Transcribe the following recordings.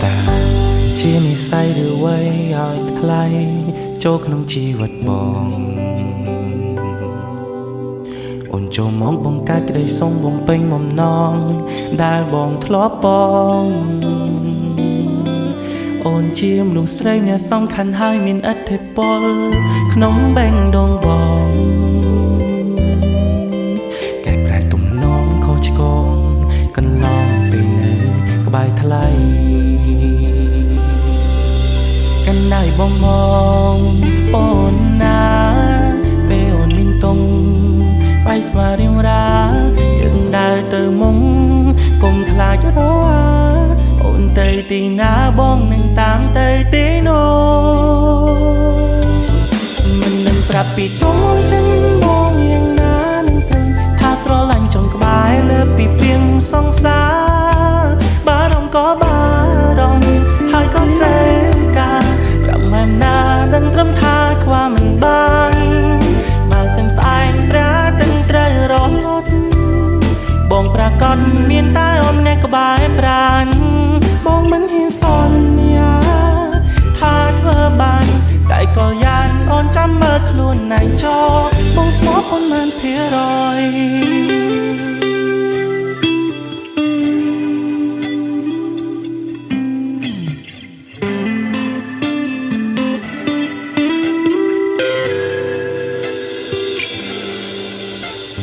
តាជានិស័យឬអ្វីឲ្យថ្លៃចូលក្នុងជីវិតបងអូនចូលមកបង្កើតក្តីសុខបំពេញបំណងដែលបងធ្លាប់បងអូនជាមនុស្សស្រីម្នាក់សំខាន់ហើយមានឥទ្ធិពលក្នុងបេះដូងបងកែប្រែទំនងខុសឆ្គងកន្លងពេលនៅក្បែរថ្លៃ កណ្ដាយបងមកអូនណាពេលអូនមានតុងបាយស្វារៀងរាយើងដើរទៅមុងកុំខ្លាចរអាអូនទៅទីណាបងនឹងតាមទៅទីនោះមិននឹងប្រាប់ពីតុងចិនបងយ៉ាងណានឹងព្រឹងថាស្រឡាញ់ចង់ក្បែរលើពីពីងសង្សារបារម្ភក៏បារម្ភហើយក៏ត្រូវការប្រាប់ម៉ែណាដឹងត្រឹមថាខ្វះមិនបានបើសិនស្អែកព្រះទាំងត្រូវរត់បងប្រកាសមានតែអូនម្នាក់ក្បែរប្រានបងមិនហ៊ានសន្យាថាធ្វើបានតែក៏យ៉ាងអូនចាំមើលខ្លួនឯងចោបងស្មោះប៉ុន្មានភាគរយ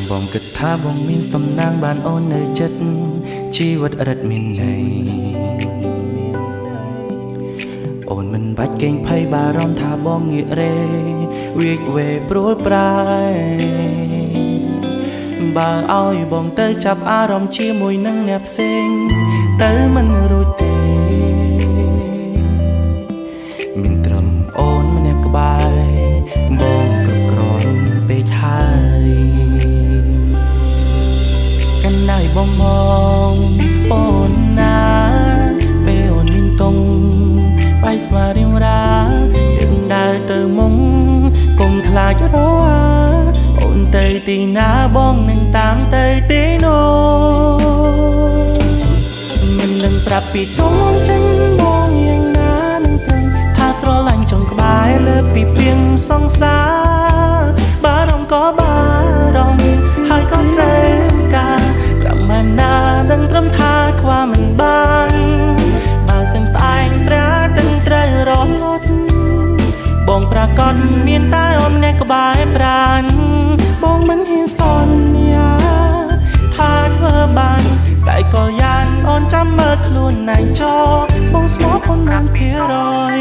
បងគិតថាបងមានសំណាងបានអូននៅចិត្តជីវិតរឹតមានន័យអូនមិនបាច់កេងភ័យបារម្ភថាបងងាករេវាចវេព្រួលប្រែបើឲ្យបងទៅចាប់អារម្មណ៍ជាមួយនឹងអ្នកផ្សេងទៅមិនរួចទេមានត្រឹមអូនម្នាក់ក្បែរបងគ្រប់គ្រាន់ពេកហើយ កណ្ដាយបងមកអូនណាពេលអូនមានតុងបាយស្វារៀងរាយើងដើរទៅមុងកុំខ្លាចរអាអូនទៅទីណាបងនឹងតាមទៅទីនោះមិននឹងប្រាប់ពីតុងចិនបងយ៉ាងណានឹងព្រឹងថាស្រឡាញ់ចង់ក្បែរលើពីពីងសង្សារបារម្ភក៏បារម្ភហើយក៏ត្រូវការប្រាប់ម៉ែណាដឹងត្រឹមថាខ្វះមិនបានបើសិនស្អែកព្រះទាំងត្រូវរត់បងប្រកាសមានតែអូនម្នាក់ក្បែរប្រានបងមិនហ៊ានសន្យាថាធ្វើបានតែក៏យ៉ាងអូនចាំមើលខ្លួនឯងចោបងស្មោះប៉ុន្មានភាគរយ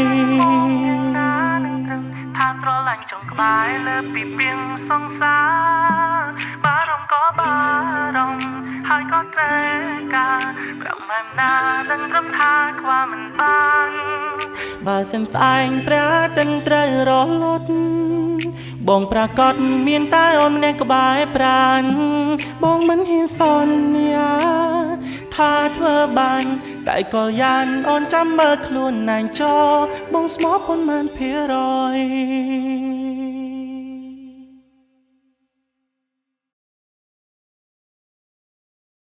ថាស្រឡាញ់ចង់ក្បែរលើពីពីងសង្សារបារម្ភក៏បារម្ភហើយក៏ត្រូវការប្រាប់ម៉ែណាដឹងត្រឹមថាខ្វះមិនបានបើសិនស្អែកព្រះទាំងត្រូវរលត់បងប្រកាសមានតែអូនម្នាក់ក្បែរប្រានបងមិនហ៊ានសន្យាថាធ្វើបានតែក៏យ៉ាងអូនចាំមើលខ្លួនឯងចោបងស្មោះប៉ុន្មានភាគរយ